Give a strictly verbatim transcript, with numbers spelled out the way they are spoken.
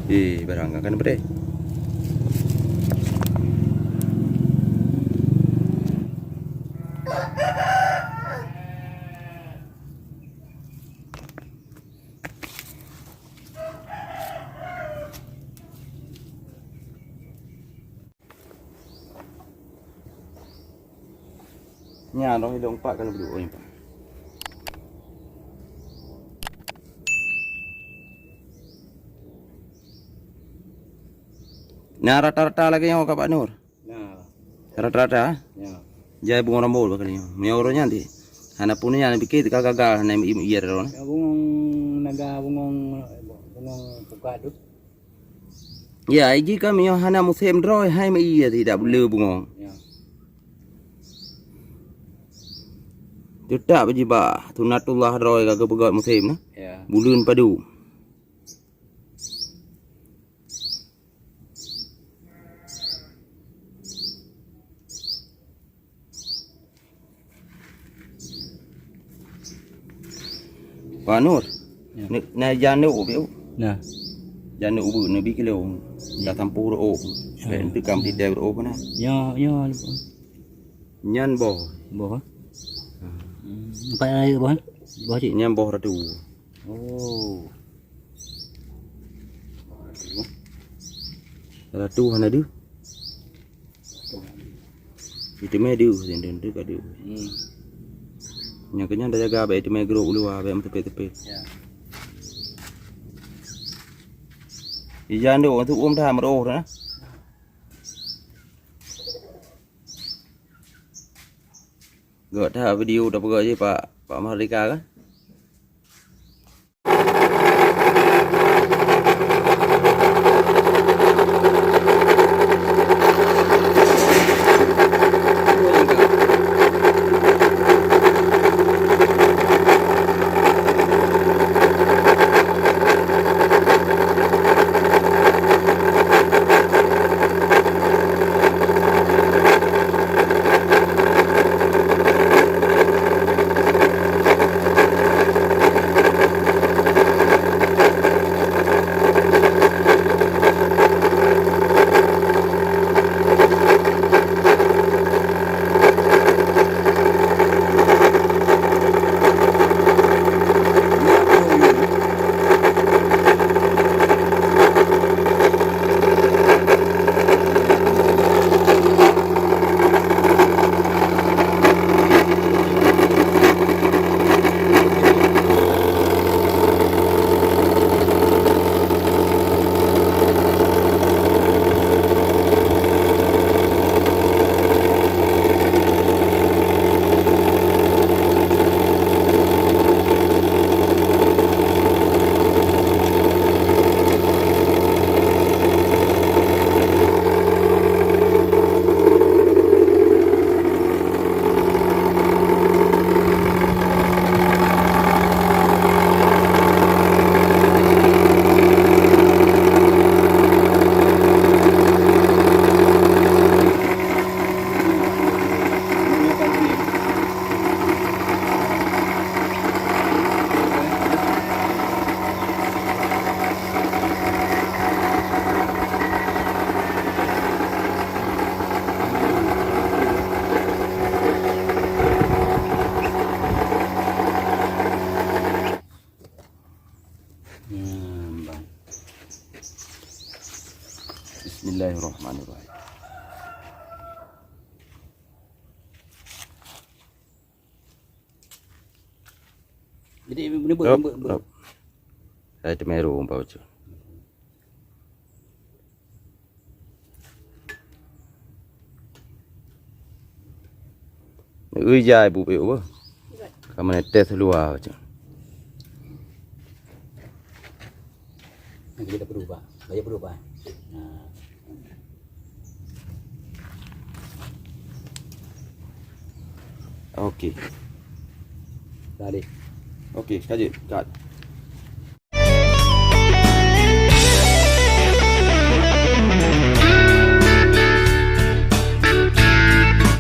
Eh, barang kan berdeh. Nyan roh ilong empat kali bedua, oh, empat. Nah, rata-rata lagèe nyoe ka Pak Nur. Nah. Rata-rata, eh? Ya. Jai bungong rambot bakal nyoe. Meunyoe uroe nyan ti. Hana pun nyan pikir ka gagal hana im-, im-, iya droe. Ya, bungong naga, bungong, bungong pukat tu. Ya, iji kami nyoe hana musém droe hai meuié tidak le bungong. Ya. Teutap jibak sunatullah droe ka geupeugöt musém na. Ya. Buleuen padum. Pak Nur, ya. Ni, na jan duk ubit. Nah. Jan duk ubit, neubi kilo. Ya. Dah sampôh rôh. Ya. Bèk enteuk kam sidai rôh na. Ya, ya. Nyan boh. Boh, eh? Hmm, empat air boh, eh? Boh cit. Nyan boh ratu. Oh. Ratu hana deuh. Iteumé deuh, deuh, deuh ka deuh. Hmm. Nyang keunyan dah jaga bèk iteumé geurok u luwa, bèk meuteupe-tepe. Ya. Ijan deuh, untuk um dah meurôh dah. Gèt that video tapeugah jih Pak, Pak Mardika kan? Bismillahirrahmanirrahim. Jadi, beu-, beu-, beu-, beu-, beu-, Hai teumèe rô umpama bacut. Ui jai bubé apa? Ka meunetes luwa bacut. Nanti kita berubah. Banyak berubah. Nah. Okey. Balik. Okey, sekali. Cut.